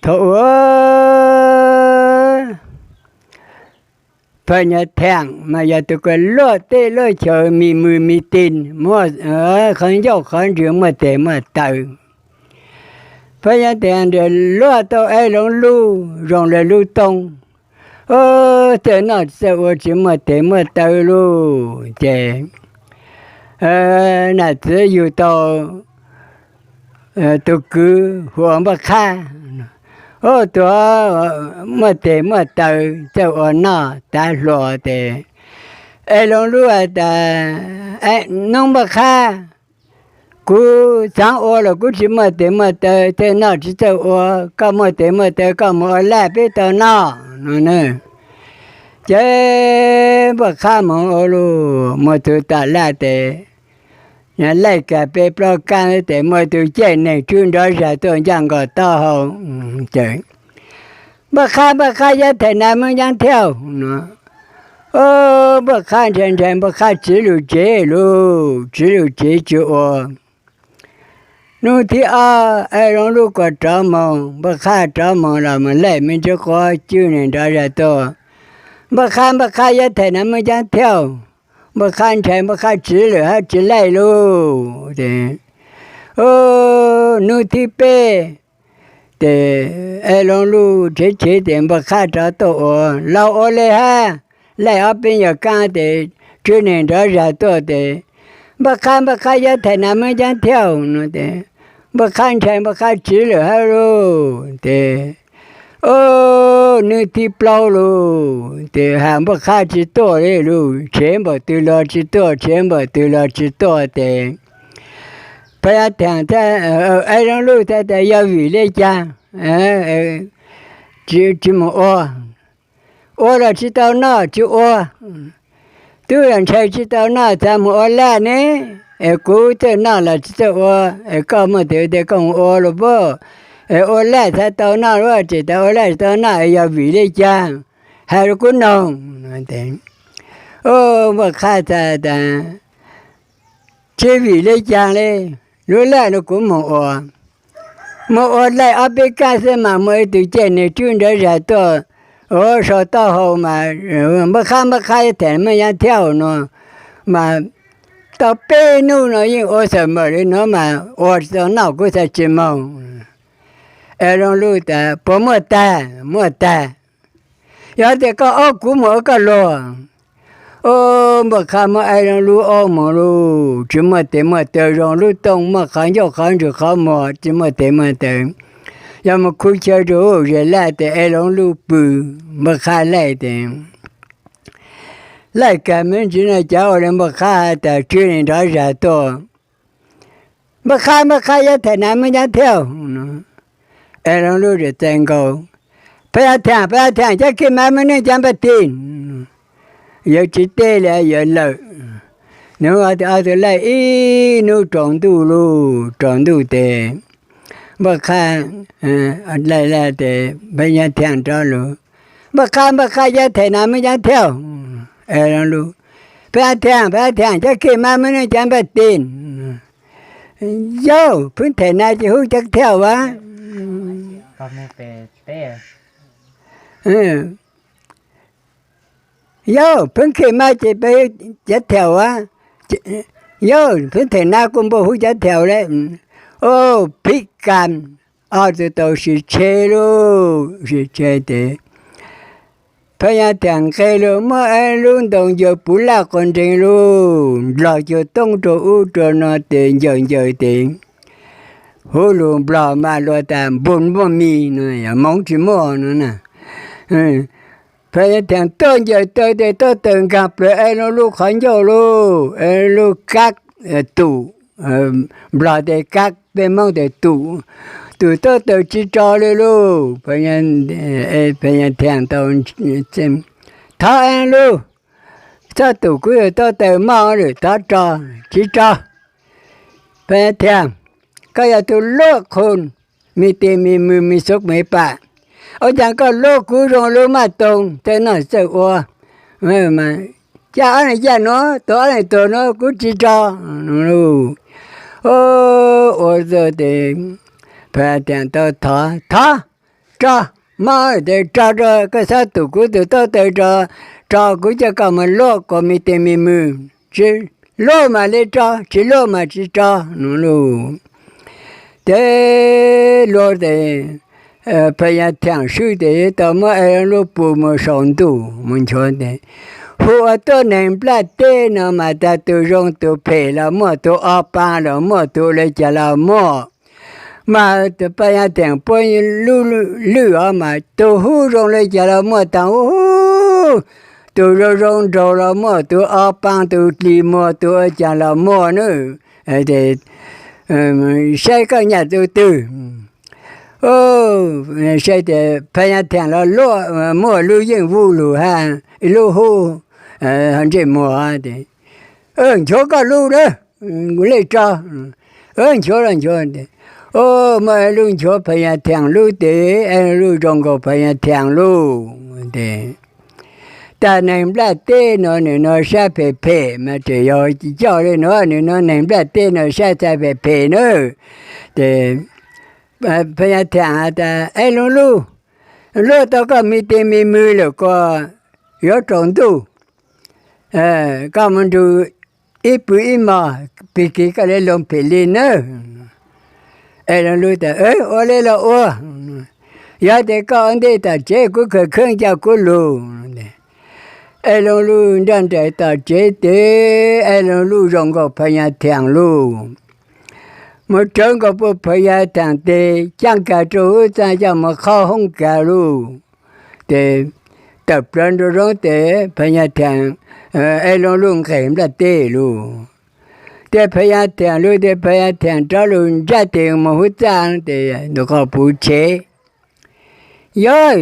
Thaum ub Phas Nyas Theem mas yog tus kws luaj teb luaj chaw, mis mws mis tis, muaj qhov ncauj qhov ntswg, muaj tes muaj taw. Phas Nyas Theem luaj tau Aib Loov Luj zoo le lub tooj. Txawj noj txawj ua, tsis muaj tes muaj taw lauj. Ces nam txiv yug tau tus kwv hu ua Npaj Qhab. Tus muaj tes muaj taw, txawj ua noj tav hluas. Ces Aib Loov Luj has tas, Nub Npaj Qhab, kuv txhob ua los kuv tsis muaj tes muaj taw, txawj noj tsis txawj ua, koj muaj tes muaj taw koj mus ua laj peb tau noj no. Ces Npaj Qhab mus ua lauj, mus txug tom laj tes laij kag peb plaub kaab tes muaj tus caij neeg tswb nrov zag tuaj ncaj nkaus taub hau. Npaj Qhab, Npaj Qhab, yog them nav mub ncaab thiab no. Npaj Qhab ntshai ntshai, Npaj Qhab tsiv lug tsev lauj, tsiv lug tsev tsis ua. Hnub thib ob Aib Loov Luj kuas rov moog, Npaj Qhab rov moog los mus laij me ntsis quav cwj neeg nrov zag tuaj. Npaj Qhab, Npaj Qhab, yog them nav mub ncaab thiab. Npaj Qhab ntshai, Npaj Qhab tsiv lawm hab tsis laij lauj. Hnub thib peb tes Aib Loov Luj tshev tshev tes Npaj Qhab rov tuaj ua, laug ua le hab, laij ob peb nyuag kaab tes tswb neeg nrov zag tuaj tes, Npaj Qhab, Npaj Qhab, yog them nav mub ncaab thiab no. Npaj Qhab ntshai, Npaj Qhab tsiv lawm hab lauj. Tes hnub thib plaub lauj, tes has Npaj Qhab tsis tuaj li lauj, tshev npaum twg los tsis tuaj, tshev npaum twg los tsis tuaj tes Phas Nyas Theem, Aib Loov Luj txhais tas yog vim le caag tsis mus ua, ua los tsis tau noj tsis ua, tub los ntshai tsis tau noj txhad mus ua laj ne, es kuv txawj noj los tsis txawj ua, es koj muaj tes tes koj mus ua los puab, es ua laj txhad tau noj, tseem tas ua laj tsis tau noj, es yog vim le caag, has rua kuv noog. Npaj Qhab txhais tas tsis vim le caag le, lub laj nuav kuv moog ua, moog ua laij ob peb kaab xwb mas muaj ib tug caij neeg tswb nrov zag tuaj, sau taub hau mas, Npaj Qhab, Npaj Qhab, yog them nav mub ncaab thiab no, mas tau peb nub no yeej ua xam mawm le nuav mas ua tsis tau noj kuv txhad tsis moog. Aib Loov Luj tas puas muaj tag? Muaj tag. Yog tes koj aub kuv mus ua koj luag. Npaj Qhab muab Aib Loov Luj aub mus lauj, tsis muaj tes muaj taw, zoo lub tooj muaj qhov ncauj qhov ntswg qhov muag tsis muaj tes muaj taw. Yog mus khu chaw rua zes laj tes Aib Loov Luj pw, Npaj Qhab laij tes laij kag me ntsis no cav ua le Npaj Qhab has tas tswb neeg nrov zag tuaj. Npaj Qhab, Npaj Qhab, yog them nav mub ncaab thiab? Aib Loov Luj txais nkaus, Phas Nyas Theem, Phas Nyas Theem, cov khej mab mub nwj cov npaj tis. Yawg tsis teb li, yawg lawm. Nub ob tug laij ib nub tsaus ntuj lauj, tsaus ntuj tes Npaj Qhab laij laij tes Phas Nyas Theem rov lug, Npaj Qhab, Npaj Qhab, yog them nav mub ncaab thiab? Phas Nyas Theem, Phas Nyas Theem, cov khej mab mub nwj cov npaj tis. Yawg, pheej them nav ces hu cov thiab as? Yawg, pheej khej mab ces peb cov thiab as? Yawg, pheej them nav kuj npaum hu cov thiab le. Phij Kas ob tug tau sib tshe lauj, sib tshe tes Phas Nyas Theem nqes lug muab lub ntoo ncaws puv laj quas nreeg lauj, nplog cuag toob rua ub rua no tes ncaws ncaws tes huv lug nplog mas luag tas npug muaj mis no, moov tsis muaj no na. Phas Nyas Theem tuaj ncaws taw tes taub taws nkaag plawg Aib Loov Luj qhov ncauj lauj, Aib Loov Luj kab tum, nplog tes kab, peb Moob tes tum, tum taub taws tsis tso le lauj. Phas Nyas Theem tau, Thov Aib Loov Luj, txhob tum kuv yawg taub taws mog lawm, thov tso, tsis tso. Phas Nyas Theem, koj yog tug luj qhu, me tes me mws me xuv me pam, ua caag koj lub kuv zoo lub maj toog txawj noj txawj ua, ca ob leeg ca nuav, tuag ob leeg tuag nuav kuv tsis tso. Ua tes Phas Nyas Theem tau thov, Thov, Tso, mob ces tso rau koj xab tus kuv tus taub taw rau, tso kuv coj koj mus luaj kom me tes me mws, tsis luaj mas li tso, tsis luaj mas tsis tso no lauj. Ces luag tes Phas Yas Theem swb tes tau muab Aib Loo Lub pw mus saum ntuj mus nchuav tes hu ua tuab neeg nplaj teb no mas tas tus zoo tus phem los muaj, tus ob pab los muaj, tus ua li cas los muaj. Mas Phas Yas Theem puab lub lwj os mas tus hub zoo li cas los muaj taag hub, tus zoo zoo nraug los muaj, tus ob pab, tus dlig muag, tus ua cas los muaj na. Saib koj nyaj tus twg. Saib tes Phas Yas Theem los luaj, muaj lub yeej vuj lug hab ib lub hub ntsej muag tes, nchuav koj lub na, kuv le tso. Nchuav los nchuav, muaj ib lub nchuav Phas Yas Theem lub tes, Aib Loo Lub zoo nkaus Phas Yas Theem lub tes. Tas neeg nplaj teb no nws no sab phem phem mas tseem yog coj li no, nws no neeg nplaj teb no sab txha phem phem na. Ces Phas Yas Theem has tas, Aib Loo Lub, luaj tau koj me tes me mws lawm ko, yuav tsaus ntuj, koj mus nrug ib pw ib mos, pig kig koj le loo phem li nawb. Aib Loo Lub tas, ua li los ua, yog tes koj ua ntej tom tsev, kuv khawm kheeb coj kuv lug. Aib Loo Lub nraj nraim tom tsev tes, Aib Loo Lub zoo nkaus Phas Yas Theem lub, mus tsawv nkaus puag Phas Yas Theem tes, caaj kag rua hub txaj coj mus qhob hoob kag lub. Ces tawm plawv nroo zoob tes Phas Yas Theem, Aib Loo Lub nqes nplaj teb lub. Ces Phas Yas Theem lub tes Phas Yas Theem rov lug nraj tes mus hub txaj tes tus qhov puv tshev, Yog,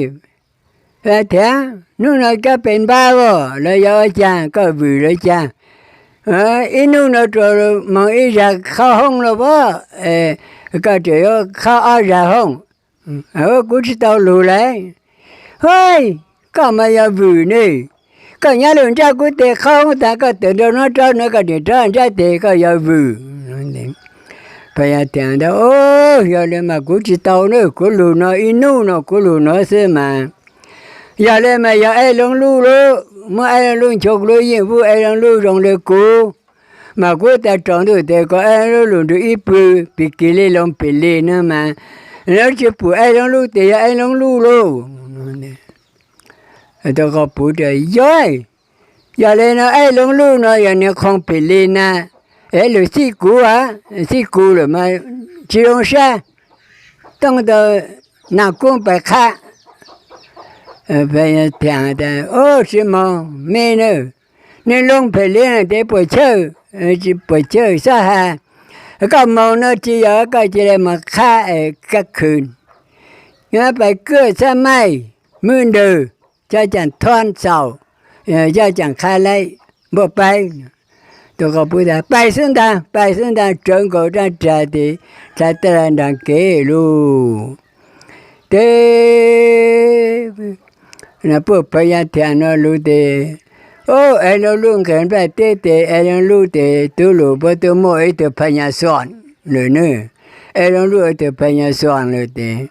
Phas Yas Theem, hnub no koj pes npab os los yog ua cas, koj vwm los cas? Ib hnub no tsuas moog ib zag qhob hoob los as, koj tseem yuav qhob ob zag hoob. Kuv tsis tau lug lawm. Hwj, koj mas yog vwm ne. Koj nyob lug nraj kuv tes qhob hoob taag, koj tawm nroo nuav rov nuav, koj nim rov nraj tes, koj yog vwm. Phas Yas Theem tas, Yog li mas kuv tsis tau na, kuv lug no ib hnub no kuv lug nuav xwb mas. Yog li mas yog Aib Loo Lub lub, muab Aib Loo Lub nchuav kuv lub yeej vuj, Aib Loo Lub zoo li kuv, mas kuv tas tsaus ntuj tes kom Aib Loo Lub lug nrug ib pw, pig kig le loo phem li no mas, lawv tsis pum Aib Loo Lub tes yog Aib Loo Lub lauj. Tus qhov puv tas, Yog, yog li no Aib Loo Lub no yog nwg qhoo phem li na, es lug txhij kuv, txhij kuv lawm mas tsis zoo sab, tooj tau naj kub pais qhab. Phas Yas Theem tas, Tsis moog me na, nwg loo phem li tes puas chawj, puas chawj xob has, koj moog no tsis yog koj cia li moog qhab kab khw, pais kuaj xab maij, mub ntawg, cov caam thuab xaum, cov caam qhab laib, npuaj paib. Tus qhov puv tas, Pais xwb ntaag, pais xwb ntaag, tsawv nkaus rab rag tes, dlha taj nraag kev lug. Tes puab Phas Yas Theem no lug tes, Aib Loo Lub nqes nplaj teb tes, Aib Loo Lub tes tub lug puab tub muaj ib tug Phas Yas Xoom lawm na. Aib Loo Lub ib tug Phas Yas Xoom lawm tes,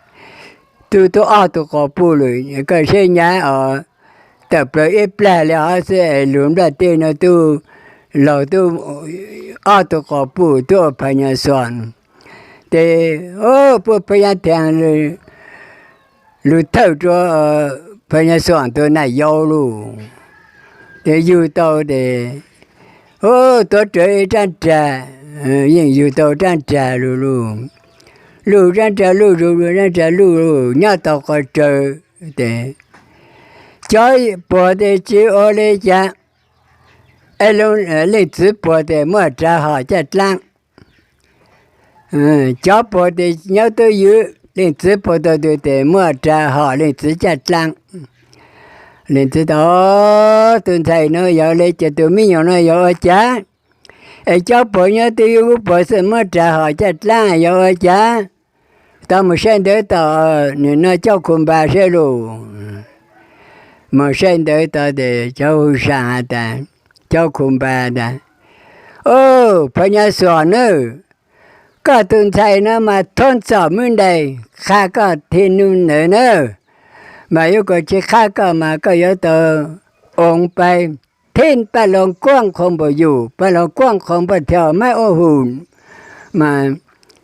tub tub ob tug quas puj lawm, koj saib nyab os, tawm plaws ib plag li hov xwb es lug nplaj teb no tub laug tub ob tug quas puj tub ua Phas Yas Xoom. Tes puab Phas Yas Theem lug thawj rua Phas Yas Xoom tug nam yau lug, tes yug tau tes, tuav rawv ib rab rag, yeej yug tau rab rag lug lug, lug rab rag lug, zug rab rag lug, nyob tau qhov rawv tes, cov puag tes tsis ua li cas, leej txiv puag tes muaj rag hom caj dlaab. Cov puag tes nyob tub ywv, leej txiv puag tau tug tes muaj rag hom leej txiv caj dlaab. Leej txiv tas, Tug ntxhais no yog li cas, tug me nyuam no yog ua cas? Es cov puag nyob tub ywv, kuv puag xwb muab rag hom caj dlaab yog ua cas? Tau mus saib ntawv tod, nim no coj khu npa saib lug. Mus saib ntawv tod tes cov hu sam has tas, cov khu npa tas, Au, Phas Nyas Xuam nawb, Koj tus ntxhais no mas thoob txom mub ntais, qha koj thij nub ntawd na, mas yuav kom tsis qha koj mas koj yuav tau oos pais thij paj loos kuaj qhov npaum yus, paj loos kuaj qhov npaj thiaj maib ua hum. Mas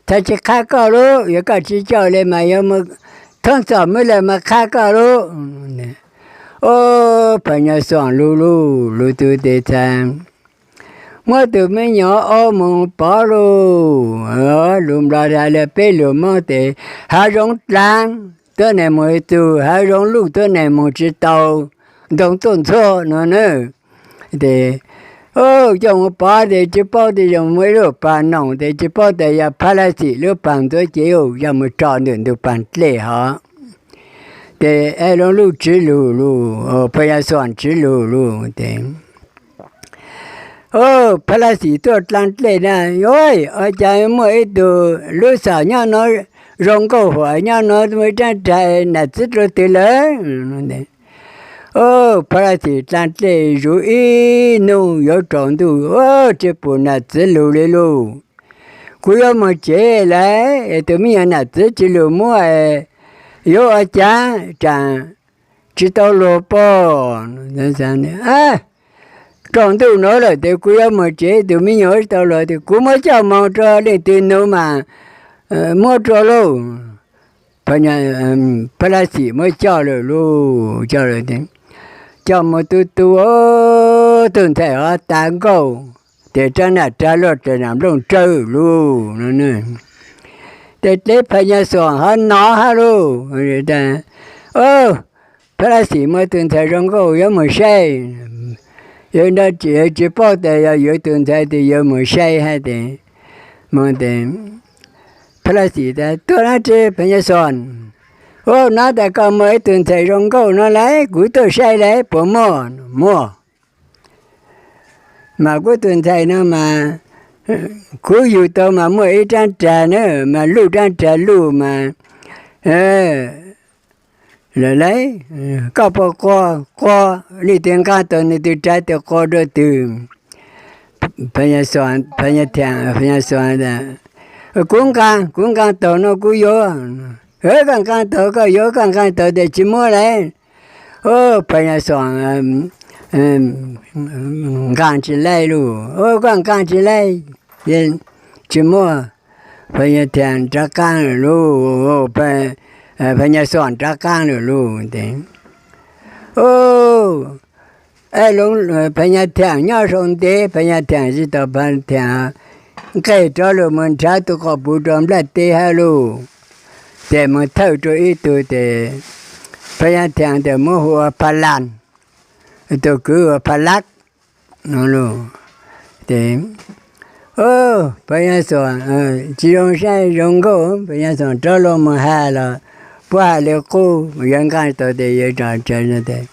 txhais tsis qha koj lub, yog koj tsis coj li mas yuav thoob txom mub lawm mas qha koj lub. Ob, Phas Nyas Xoom lug lug lug tus tes txhais, muab tus me nyuam ob moog pov lug, lug nplog has le peb lug Moob tes, hav zoov dlaab tuab neeg moog txug, hav zoov luj tuab neeg moog tsis tau, ntoo tuaj ntxhua no na. Tes coj moog pov tes tsis paub tes yog muaj ib lub paag noom tes tsis paub tes yog Phas Las Xim lub paag ntxuav ces yog moog tso ntawm ntug paag dlej hov. Tes Ais Loov Luj tsiv lug lug, Phas Nyas Xoom tsiv lug lug tes, Phas Las Xim tuaj dlaab dlej na, ua caag muaj ib tug lub xam nyob no zoo nkauj huam nyob no muaj ib rab rag nam txiv dlua twg lawm. Phas Las Xim dlaag dlej zuv ib nub yuav tsaus ntuj, tsi pum nam txiv lug li lug. Kuv yuav moog tsev lawm, tus me nyuam nam txiv tsi lug muab, yuav ua caag tsaam tsi tau luag pob. Tsaus ntuj nuav lawm tes kuv yuav moog tsev, tus me nyuam tsi tau luag tes kuv muab coj moog rua leej twg nug mas muab rua lauj. Phas Las Xim muab coj lawm lauj, coj lawm tes coj moog tu tu, tug ntxhais hov tas nkauj, tes rab nam rag luaj tes nam nplooj tsawg lauj. Tes dlev Phas Nyas Xoom hov nov hab lauj, Phas Las Xim muaj tug ntxhais zoo nkauj yuav moog saib. Yawg tsi paub tas yog yuav tug ntxhais tes yuav moog saib hab tes, Phas Las Xim tas tuaj dlaab tsi Phas Nyas Xoom? Ua nov tas koj muaj ib tug ntxhais zoo nkauj no lauj, kuv tuaj saib lauj, puas muaj? Muaj. Mas kuv tug ntxhais no mas kuv yug tau mas muaj ib rab rag na, mas luj rab rag luj mas lawm lauj, koj puas qua, qua, leej twg nqaa tau nwg tug rag tes qua rua twg. Phas Nyas Xoom, kuv nqaa, kuv nqaa taug no kuv yuav. Koj nqaa taug koj yuav, koj nqaa taug tes tsi muab lauj. Phas Nyas Xoom nqaa tsi laib lauj, koj nqaa tsi laib, tsi muab. Phas Nyas Thaam rov qaab lawm lauj, Phas Nyas Xoom rov qaab lawm lauj. Tes Phas Nyas Thaam nyob sau ntev, Phas Nyas Thaam tsi tau, Phas Nyas Thaam nqeg rov lug moog nrhav tug quas puv rua nplaj teb hab lauj. Tes moog thawj rua ib tug tes Phas Nyas Thaam tes muab hu ua Phas Las, tug kwv ua Phas Lab no lauj. Tes Phas Nyas Xoom tsi zoo saib zoo nkauj, Phas Nyas Xoom rov lug moog has los puab has le qub, yawg nqaa tau tes yawg tsa tes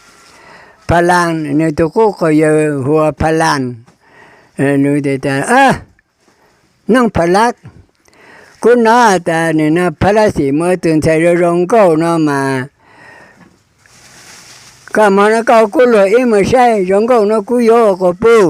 Phas Las, nwg tug qub quas yawg hu ua Phas Las. Nwg tes tas, Noog Phas Lab, kuv nov tas nwg no Phas Las Xim muaj tug ntxhais zoo zoo nkauj no mas, koj moog no koj kuv luag ib moog saib zoo nkauj no kuv yuav ua quas puj.